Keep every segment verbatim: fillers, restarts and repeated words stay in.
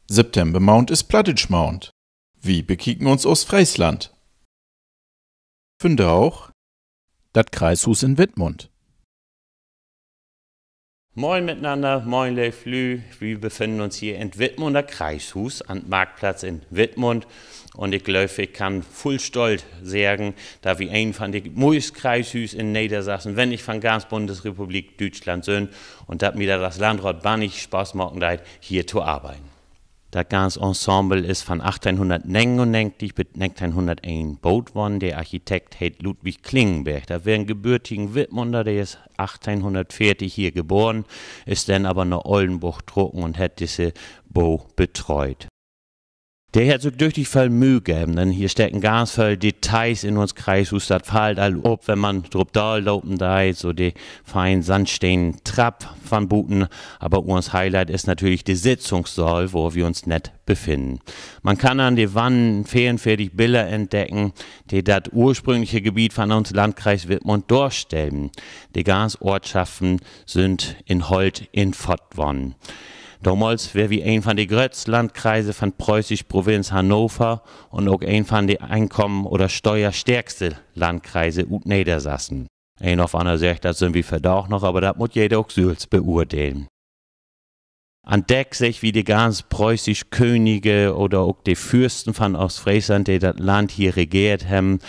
Septembermaand is Plattdüütschmaand. Wi bekieken uns Oostfreesland. Vundaag: Dat Kreishuus in Wittmund. Moin mitnanner, moin leev Lüüd. Wi befinnen uns hier in't Wittmunder Kreishuus an'n Marktplatz in Wittmund. Un ik glööv, ik kann vull Stolt seggen, dat wi een von de moist Kreishüüs in Neddersassen, wenn nich von ganz Bundesrepublik Düütschland sünd, un dat mi dat as Landraat bannig Spaaß maken deit, hier to arbeiden. Dat ganz Ensemble is von negentig bit negenteihnhunnerteenunneggentig boot worrn. De Architekt heet Ludwig Klingenberg. Dat weer en gebürtigen Wittmunder, de is hier geboren, is denn aver na Ollenborg trocken un hett disse Bo betreut. De hett sük düchtig völ Möh geven, denn hier steken ganz völ Details in uns Kreishuus. Dat fallt al op, wenn man drup daal lopen deit, so de fein sandsteenen Trapp von buten. Aver uns Highlight is natürlich de Sitzungssaal, wo wi uns nett befinnen. Man kann an de Wand veerunveertig Biller entdecken, de dat ursprüngliche Gebiet von uns Landkreis Wittmund dorstellen. De ganz Oortschaften sünd in Holt infott worrn. Domals weer wi een von de gröttsten Landkreise von preußisch Provinz Hannover un ok een von de Inkamen- oder Steuerstärkste Landkreise ut Neddersassen. Een of anner seggt, dat sünd wi vandaag noch, aver dat mutt jeder ok sülvst beurdelen. An Deck seht wi de ganz preußisch Könige oder ok de Fürsten von Oostfreesland, de dat Land hier regeert hebben.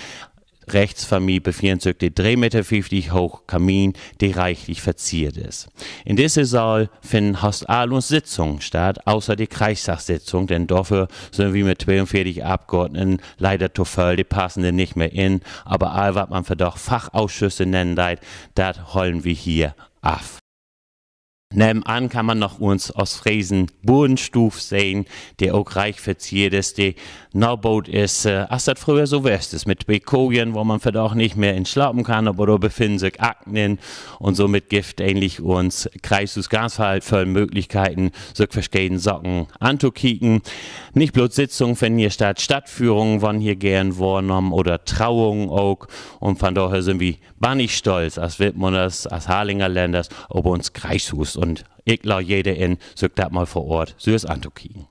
Rechts von mi befinnt sük de dree Meter fieftig hooch Kamin, de reichlich verziert is. In disse Saal finnen fast all uns Sitzungen statt, außer de Kreistagssitzung, denn dorför sünd wi mit tweeunveertig Abgeordneten leider to völl, de passen dor nich mehr in. Aver all, wat man vandaag Fachausschüsse nennen deit, dat hollen wi hier af. Nevenan kann man noch uns Oostfresen Burenstuuv sehn, de ok reich verziert is, de naboot is, äh, as dat fröher so west is, mit twee Kojen, wo man vandaag nich mehr in slapen kann, aver dor befinnen sük Akten in. Un somit gifft egentlich uns Kreishuus ganz völl, völl Mööglichkeiten, sük verscheden Saken antokieken. Nich bloot Sitzungen finnen hier statt, Stadtführungen worrn hier geern wohrnahmen oder Trauungen ok. Un von dorher sünd wi bannig stolt as Wittmunders, as Harlingerländers op uns Kreishuus. Un ik laad jeden in, sük dat mal vör Oort sülvst antokieken.